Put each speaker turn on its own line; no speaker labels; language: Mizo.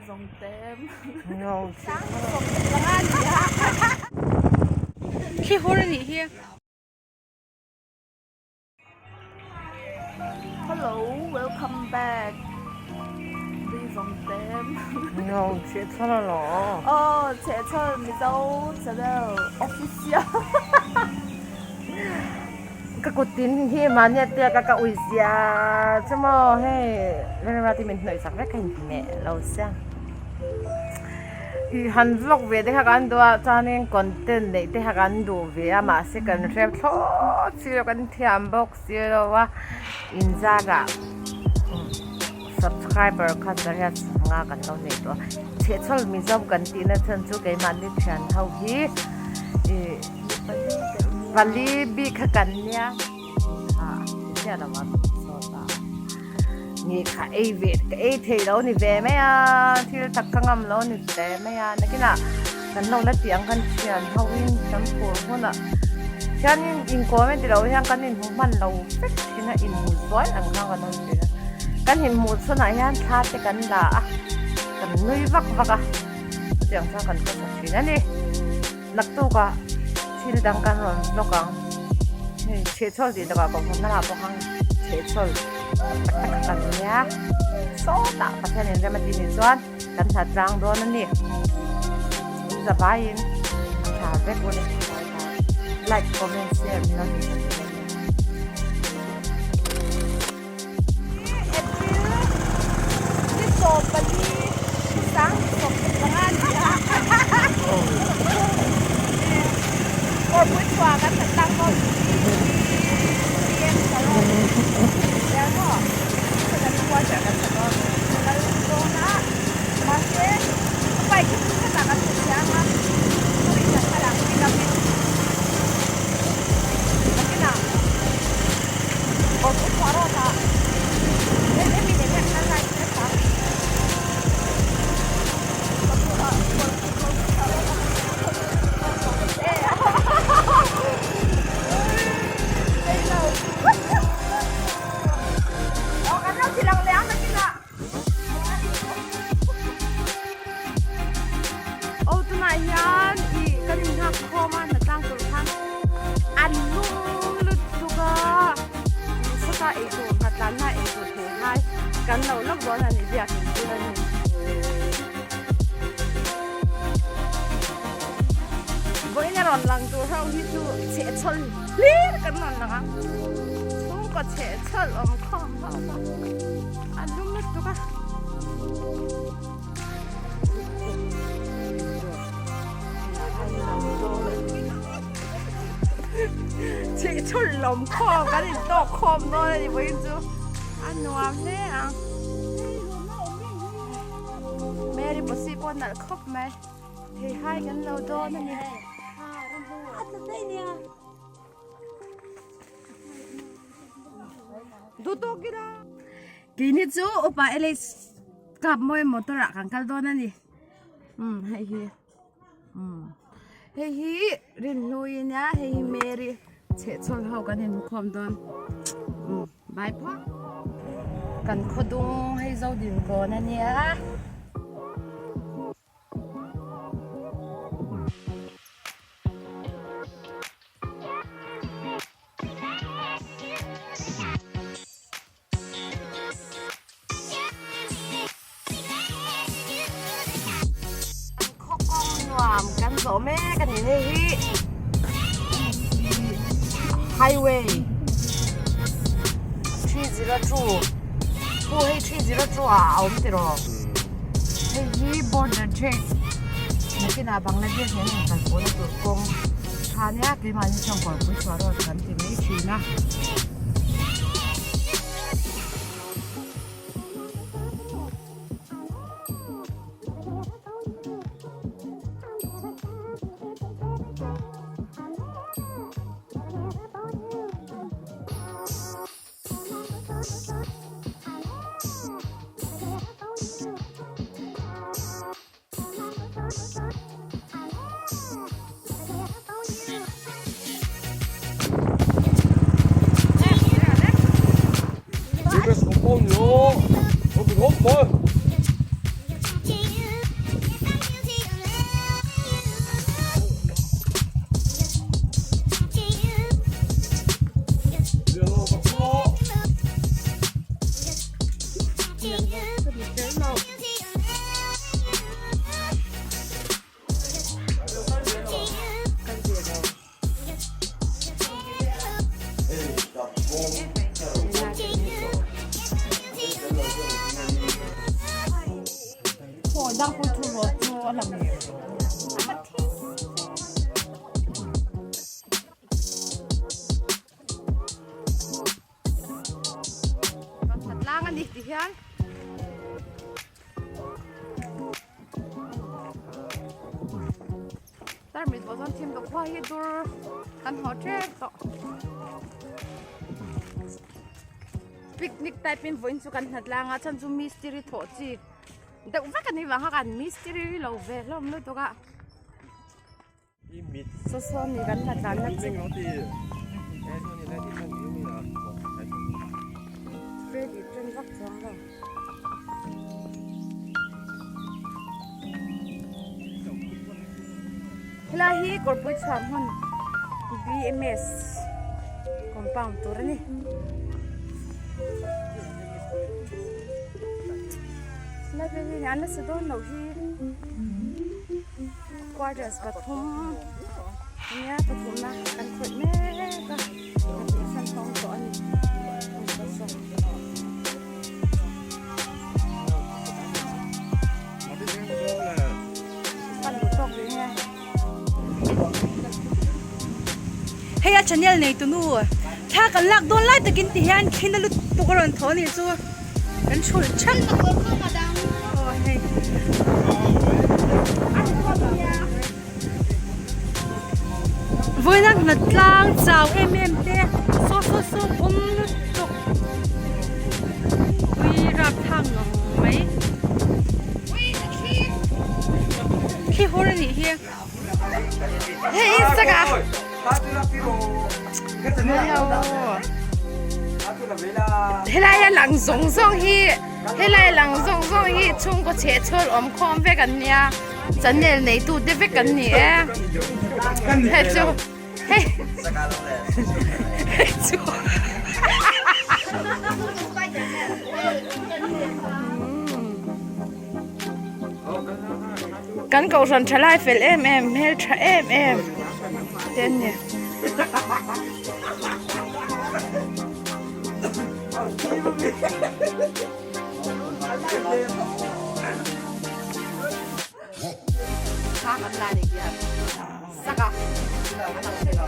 Thli hur a nih hi.
Hello welcome back Aw chhehchhawl Mizo channel official.
Ka kut tin hi mahni a tia ka ka ui zia chu maw hei Lalremra te min hnawih sak vek a inhmeh lo sia ih han vlog ve te kha kan duh a chuanin content neih te kha kan duh ve a mahse kan hre thlawt si lo kan thiam bawk si lo a inzarah subscriber kha zariat sanga kan lo nei tawh a chhehchhawl mizo kan tihna chhan chu keimahni thian ho hi ih. Pali bik kha kan nia ha chiah lo a sawt a ni kha ei ve ka ei thei lo ni ve mai a thil tak ka ngam lo ni ve mai a nakinah kan lo la tih ang kan thian ho in kan phur hunah hianin inkawm e tilo hian kan inhmu hman lo vek thin a inhmu zuai ang khan kan awm thin a kan inhmuh chhunah hian thla te kan la a kan nui vak vak a chutiang chuan kan khawsak thin a ni. Naktukah thil dang kan rawn vlog ang. Hei chhehchhawl tih takah kohhran lamah pawh khan chhehchhawl tak tak kha kan nia. Sawtah Pathian in rem a ti nih chuan kan hna tlang dawn a ni. In zavaiin a tha vek u ni. Like, comment, share min lo tih sak ve mai.
Aw tunah hian ih kan inghak khawm a hnatlang tur khan an lum lutuk a sawta eitur hnatlanna eitur thei ngai kan lo lawk dawn a ni biakin bul a ni. Vawiin a rawn lang tur ho hi chu chhehchhawl hlir kan rawn lang ang chhungkaw chhehchhawl awm khawm ho kha an lum lutuk a. Chhehchhawl lawm khawm kan intawk khawm dawn a ni vawiin chu a nuam hle ang. Mary Posi pawh nalh khawp mai. Thei hai kan lo dawn a ni. Duhtawk ila. Keini chu upa LH kap mawi motor ah kan kal dawn a ni. Umm hei hi umm hei hi Rinhlui a nia hei hi Mary chhehchhawl ho kan inkhawm dawn. Umm bye phawt. Kan khaw dung hei Zodinkawn a nia. Khaw kawng nuam kan zawh mek a ni hei hi highway 302 pu hei 302 ah a awm tiraw hei hi border trade nakinah Bangladesh nen in kalpawhna tur kawng tha nia keimahni chuan kawrpui chhuah road kan ti mai thin a. Dangpui thu road chu a lang Tlang a ni ti hian. Tarmit pawh chuan thim tawh khua hi dur kan haw tep tawh. Picnic type in vawiin chu kan hna tlang a chhan chu mistiri thawh chi deuh vek a ni vang kha kan mistiri lo ve hlawm lutuk a. Saw saw mi kan hna tlan na chu. Ready ṭan vak chuang lo. Helai hi kawrpui chhuah hmun BMS compound tur a ni. Helai vel hi an la sa dawn loh hi quarters pathum ania pathumna kan khawih mek a pahnih san hawng tawh a ni.
Hei a channel nei tunu thla kan lak dawn lai takin ti hian khin a lutuk a rawn thaw a nih chu kan chhulh theuh aw hei vawiin a hnat tlang chau em em te saw saw saw awm lutuk ui rapthlak ngang mai. Khi hur a nih hi.
Hei in sak a. Helai a lang zawng zawng hi helai a lang zawng zawng hi chhungkaw chheh chhawl awm khawm vek an nia channel neitu te vek an ni e hei chu hei hei chu Kan kohhran tha lai fel em em hmel tha em em te an ni. Thla kan la ni hian saka a lang thei lo.